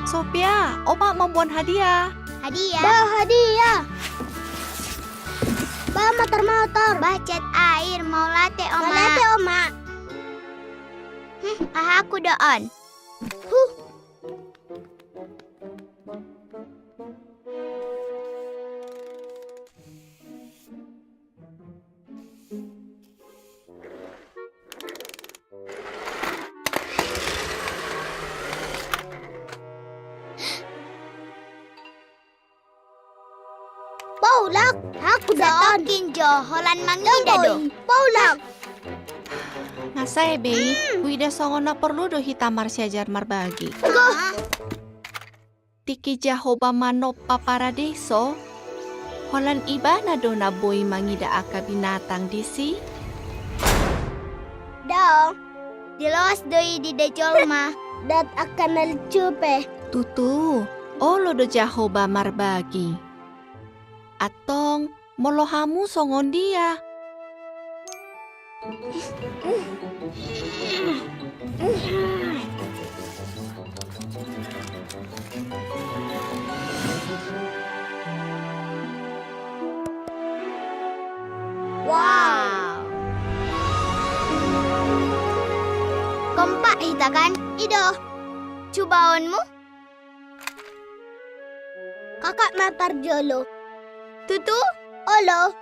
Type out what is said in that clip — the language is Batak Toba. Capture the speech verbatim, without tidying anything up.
Sofia, omak mamboan hadiah. Hadiah? Bah, hadiah. Bah, motor-motor. Bah, cat air, mauliate, omak. Mauliate, omak. Hmm, aha aku do on. Huh. Paulak, aku do on. Satongkin jo, holan mangida do. Paulak. Nga sae be i, hmm, huida songon na porlu do hita marsiajar marbagi. Go. Tingki Jahowa manompa paradeso, holan Ibana do na boi mangida angka binatang disi? Daong, joloas do i diida jolma. Dohot angka na lucu pe. Tutu, olo do Jahowa marbagi. Antong, molo hamu songon dia? Wow. Kompak hita kan? I do. Cubaonmu? Kakak ma parjolo. Tutu? Olo.